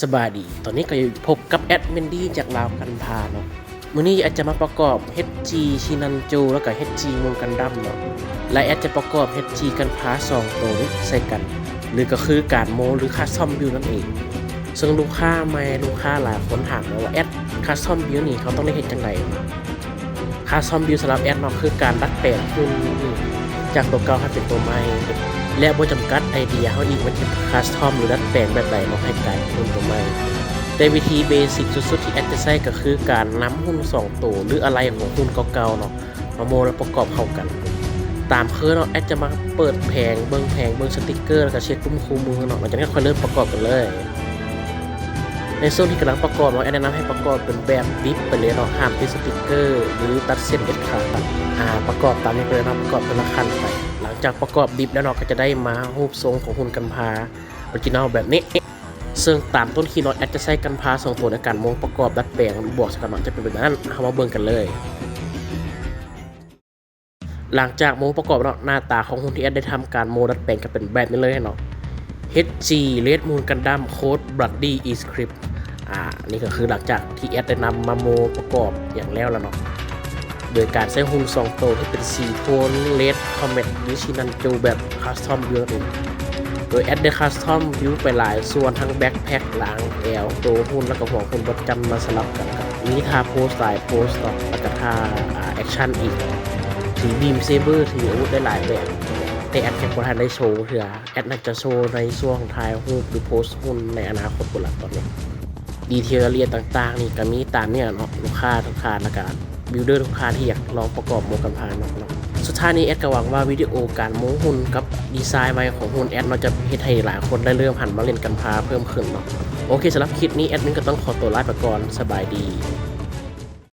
ສະບາຍດີ ຕອນນີ້ກໍຢູ່ພົບກັບແອັດມິນດີຈາກລາວກັນພາເນາະ. ມື້ນີ້ແອັດຈະມາປະກອບເຮັດຈີຊີນັນໂຈ ແລ້ວກໍເຮັດຈີມູນກັນດັ້ມເນາະ ແລະ ແອັດຈະປະກອບເຮັດຈີກັນພາສອງໂຕນີ້ໃສ່ກັນ ຫຼື ກໍຄືການໂມ ຫຼື ຄັສຕອມບິວນັ້ນເອງ. ເຊິ່ງລູກຄ້າໃໝ່ ລູກຄ້າຫຼາຍຄົນຖາມມາວ່າ ແອັດ ຄັສຕອມບິວນີ້ເຮົາຕ້ອງໄດ້ເຮັດຈັ່ງໃດ? ຄັສຕອມບິວສຳລັບແອັດເນາະ ຄືການດັດແປງຮຸ່ນຈາກໂຕເກົ່າໃຫ້ເປັນໂຕໃໝ່ ແລະ ບໍ່ຈຳກັດໄອເດຍເຮົາອີກວ່າຈະຄັສຕອມ ຫຼື ດັດແປງແບບໃດເນາະ ໃຫ້ກາຍເປັນຮຸ່ນໂຕໃໝ່. ແຕ່ວິທີເບສິກສຸດໆທີ່ແອັດຈະໃຊ້ກໍຄືການນຳຮຸ່ນສອງໂຕ ຫຼື ອາໄຫຼ່ຂອງຮຸ່ນເກົ່າໆເນາະ ມາໂມ ແລະ ປະກອບເຂົ້າກັນ. ຕາມເຄີຍເນາະ ແອັດຈະມາເປີດແຜງ ເບິ່ງແຜງ ເບິ່ງສະຕິກເກີ ແລ້ວກໍເຊັກກຸ່ມຄູ່ມືເນາະ ຫຼັງຈາກນັ້ນຄ່ອຍເລີ່ມປະກອບກັນເລີຍ. ໃນຊ່ວງທີ່ກຳລັງປະກອບເນາະ ແອັດແນະນຳໃຫ້ປະກອບເປັນແບບດິບໄປເລີຍເນາະ ຫ້າມຕິດສະຕິກເກີ ຫຼື ຕັດເສັ້ນເດັດຂາດ. ອາ ປະກອບຕາມນີ້ໄປເລີຍເນາະ ປະກອບເທື່ອລະຂັ້ນໄປ. ຫຼັງຈາກປະກອບດິບແລ້ວເນາະ ກໍຈະໄດ້ມາຮູບຊົງຂອງຮຸ່ນກັນພາອໍຣິຈິນອລແບບນີ້. ເຊິ່ງຕາມຕົ້ນຄີເນາະ ແອັດຈະໃຊ້ກັນພາສອງໂຕໃນການໂມປະກອບດັດແປງບວກໃສ່ກັນເນາະ ຈະເປັນແບບນັ້ນ ເຮົາມາເບິ່ງກັນເລີຍ. ຫຼັງຈາກໂມປະກອບເນາະ ໜ້າຕາຂອງຮຸ່ນທີ່ແອັດໄດ້ທຳການໂມດັດແປງກໍເປັນແບບນີ້ເລີຍເນາະ ເຮັດຈີເຣດມູນກັນດັ້ມ ໂຄດບລັດດີອີສຄຣິບ. ອາ ນີ້ກໍຄືຫຼັງຈາກທີ່ແອັດໄດ້ນຳມາໂມປະກອບຫຍັງແລ້ວລະເນາະ ໂດຍການໃຊ້ຮຸ່ນສອງໂຕທີ່ເປັນສີໂທນເຣດຄອມແມັດ ຫຼື ຊີນັນໂຈ ແບບຄັສຕອມບິວນັ້ນເອງ. ໂດຍແອັດໄດ້ຄັສຕອມບິວໄປຫຼາຍສ່ວນ ທັງແບັກແພັກ ຫຼັງແອວ ໂຕຮຸ່ນ ແລ້ວກໍຫົວຮຸ່ນບັດຈຳມາສະຫຼັບກັນ ມີທ່າໂພສຫຼາຍໂພສເນາະ ແລ້ວກໍທ່າ ອາ ແອັກຊັນອີກ ຖືບີມເຊເບີ ຖືອາວຸດໄດ້ຫຼາຍແບບ ແຕ່ແອັດຍັງບໍ່ທັນໄດ້ໂຊເທື່ອ ແອັດໜ້າຈະໂຊໃນຊ່ວງຖ່າຍຮູບ ຫຼື ໂພສຮຸ່ນໃນອະນາຄົດພຸ້ນລະ. ຕອນນີ້ດີເທລລາຍລະອຽດຕ່າງໆນີ້ກໍມີຕາມນີ້ລະເນາະ ລູກຄ້າທຸກທ່ານ ແລ້ວກໍບິວເດີທຸກທ່ານທີ່ຢາກລອງປະກອບໂມກັນພາເນາະ. ສຸດທ້າຍນີ້ແອັດກໍຫວັງວ່າວິດີໂອການໂມຮຸ່ນກັບດີໄຊໃໝ່ຂອງຮຸ່ນແອັດເນາະ ຈະເຮັດໃຫ້ຫຼາຍຄົນໄດ້ເລີ່ມຫັນມາຫຼິ້ນກັນພາເພີ່ມຂຶ້ນເນາະ. ໂອເຄ ສຳລັບຄລິບນີ້ແອັດມິນກໍຕ້ອງຂໍຕົວລາໄປກ່ອນ ສະບາຍດີ.